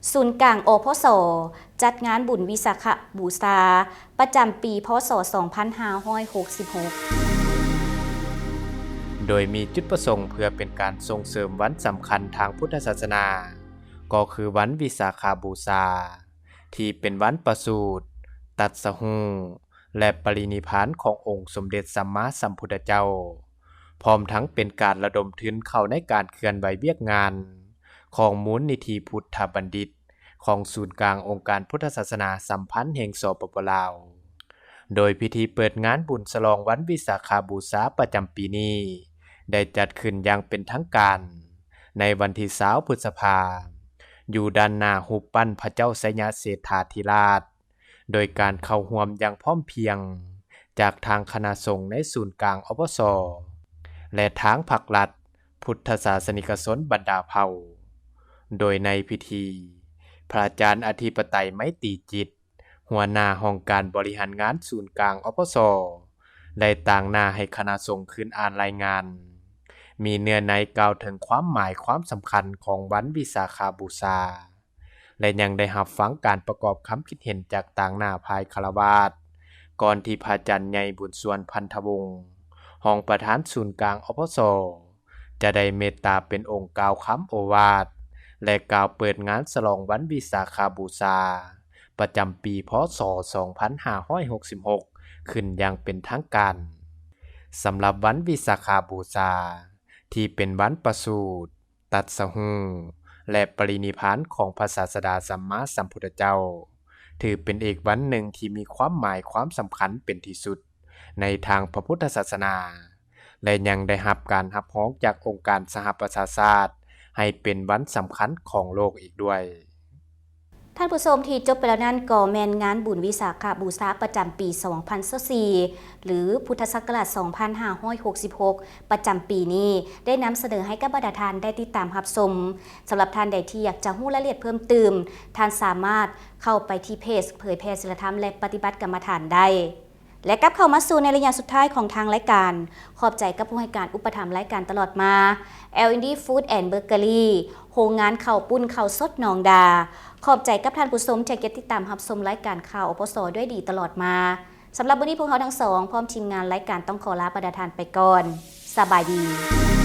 ສູນກາງ ອພສ ຈັດງານບຸນວິສາຂະບູຊາ ປະຈຳປີ ພສ ສອງພັນຫ້າຮ້ອຍຫົກສິບຫົກ ໂດຍມີຈຸດປະສົງເພື່ອເປັນການສົ່ງເສີມວັນສຳຄັນທາງພຸດທະສາສະໜາ ກໍຄືວັນວິສາຂະບູຊາ ທີ່ເປັນວັນປະສູດ, ຕັດສະຮູ້ ແລະ ປະລິນິພານຂອງອົງສົມເດັດສຳມາສຳພຸດທະເຈົ້າ, ພ້ອມທັງເປັນການລະດົມທຶນເຂົ້າໃນການເຄື່ອນໄຫວວຽກງານຂອງມູນນິທິພຸດທະບັນດິດ ຂອງສູນກາງອົງການພຸດທະສາສະໜາສຳພັນແຫ່ງ ສປປ ລາວ. ໂດຍພິທີເປີດງານບຸນສະຫຼອງວັນວິສາຂະບູຊາປະຈຳປີນີ້ ໄດ້ຈັດຂຶ້ນຢ່າງເປັນທາງການໃນວັນທີຊາວ ພຶດສະພາ ຢູ່ດ້ານໜ້າຮູບປັ້ນພະເຈົ້າໄຊຍະເສດຖາທິລາດ ໂດຍການເຂົ້າຮ່ວມຢ່າງພ້ອມພຽງຈາກທາງຄະນະສົງໃນສູນກາງ ອພສ ແລະ ທາງພັກລັດ, ພຸດທະສາສະນິກະຊົນບັນດາເຜົ່າ, ໂດຍໃນພິທີ ພະອາຈານອະທິປະໄຕ ໄມຕີຈິດ ຫົວໜ້າຫ້ອງການບໍລິຫານງານສູນກາງ ອພສ ໄດ້ຕາງໜ້າໃຫ້ຄະນະສົງຂຶ້ນອ່ານລາຍງານ ມີເນື້ອໃນກ່າວເຖິງຄວາມໝາຍຄວາມສຳຄັນຂອງວັນວິສາຂະບູຊາ ແລະ ຍັງໄດ້ຮັບຟັງການປະກອບຄຳຄິດເຫັນຈາກຕາງໜ້າຝ່າຍຄາລະວາດ ກ່ອນທີ່ພະອາຈານໃຫຍ່ ບຸນສວນ ພັນທະວົງ ຮອງປະທານສູນກາງ ອພສ ຈະໄດ້ເມດຕາເປັນອົງກ່າວຄຳໂອວາດ ແລະ ກ່າວເປີດງານສະຫຼອງວັນວິສາຂະບູຊາ ປະຈຳປີ ພສ ສອງພັນຫ້າຮ້ອຍຫົກສິບຫົກ ຂຶ້ນຢ່າງເປັນທາງການ. ສຳລັບວັນວິສາຂະບູຊາ ທີ່ເປັນວັນປະສູດ, ຕັດສະຮູ້ ແລະ ປະລິນິພານຂອງພະສາສະດາສຳມາສຳພຸດທະເຈົ້າ ຖືເປັນອີກວັນໜຶ່ງທີ່ມີຄວາມໝາຍຄວາມສຳຄັນເປັນທີ່ສຸດໃນທາງພະພຸດທະສາສະໜາ ແລະ ຍັງໄດ້ຮັບການຮັບຮອງຈາກອົງການສະຫະປະຊາຊາດ ໃຫ້ເປັນວັນສຳຄັນຂອງໂລກອີກດ້ວຍ. ທ່ານຜູ້ຊົມ ທີ່ຈົບໄປແລ້ວນັ້ນກໍແມ່ນງານບຸນວິສາຂະບູຊາປະຈຳປີສອງພັນຊາວສີ່ ຫຼື ພຸດທະສັກກະລາດສອງພັນຫ້າຮ້ອຍຫົກສິບຫົກ ປະຈຳປີນີ້ ໄດ້ນຳສະເໜີໃຫ້ກັບບັນດາທ່ານໄດ້ຕິດຕາມຮັບຊົມ. ສຳລັບທ່ານໃດທີ່ຢາກຈະຮູ້ລາຍລະອຽດເພີ່ມຕື່ມ, ທ່ານສາມາດເຂົ້າໄປທີ່ເພຈເຜີຍແຜ່ສິນລະທຳ ແລະ ປະຕິບັດກຳມະຖານໄດ້. ແລະ ກັບເຂົ້າມາສູ່ໃນໄລຍະສຸດທ້າຍຂອງທາງລາຍການ, ຂອບໃຈກັບຜູ້ໃຫ້ການອຸປະຖຳລາຍການຕະຫຼອດມາ, ແອລ ອິນດີ ຟູດ ແອນ ເບີເກີຣີ, ໂຮງງານເຂົ້າປຸ້ນເຂົ້າສົດໜອງດາ. ຂອບໃຈກັບທ່ານຜູ້ຊົມທີ່ໃຫ້ກຽດຕິດຕາມຮັບຊົມລາຍການຂ່າວ ອພສ ດ້ວຍດີຕະຫຼອດມາ. ສຳລັບມື້ນີ້ພວກເຮົາທັງສອງ ພ້ອມທີມງານລາຍການຕ້ອງຂໍລາບັນດາທ່ານໄປກ່ອນ. ສະບາຍດີ.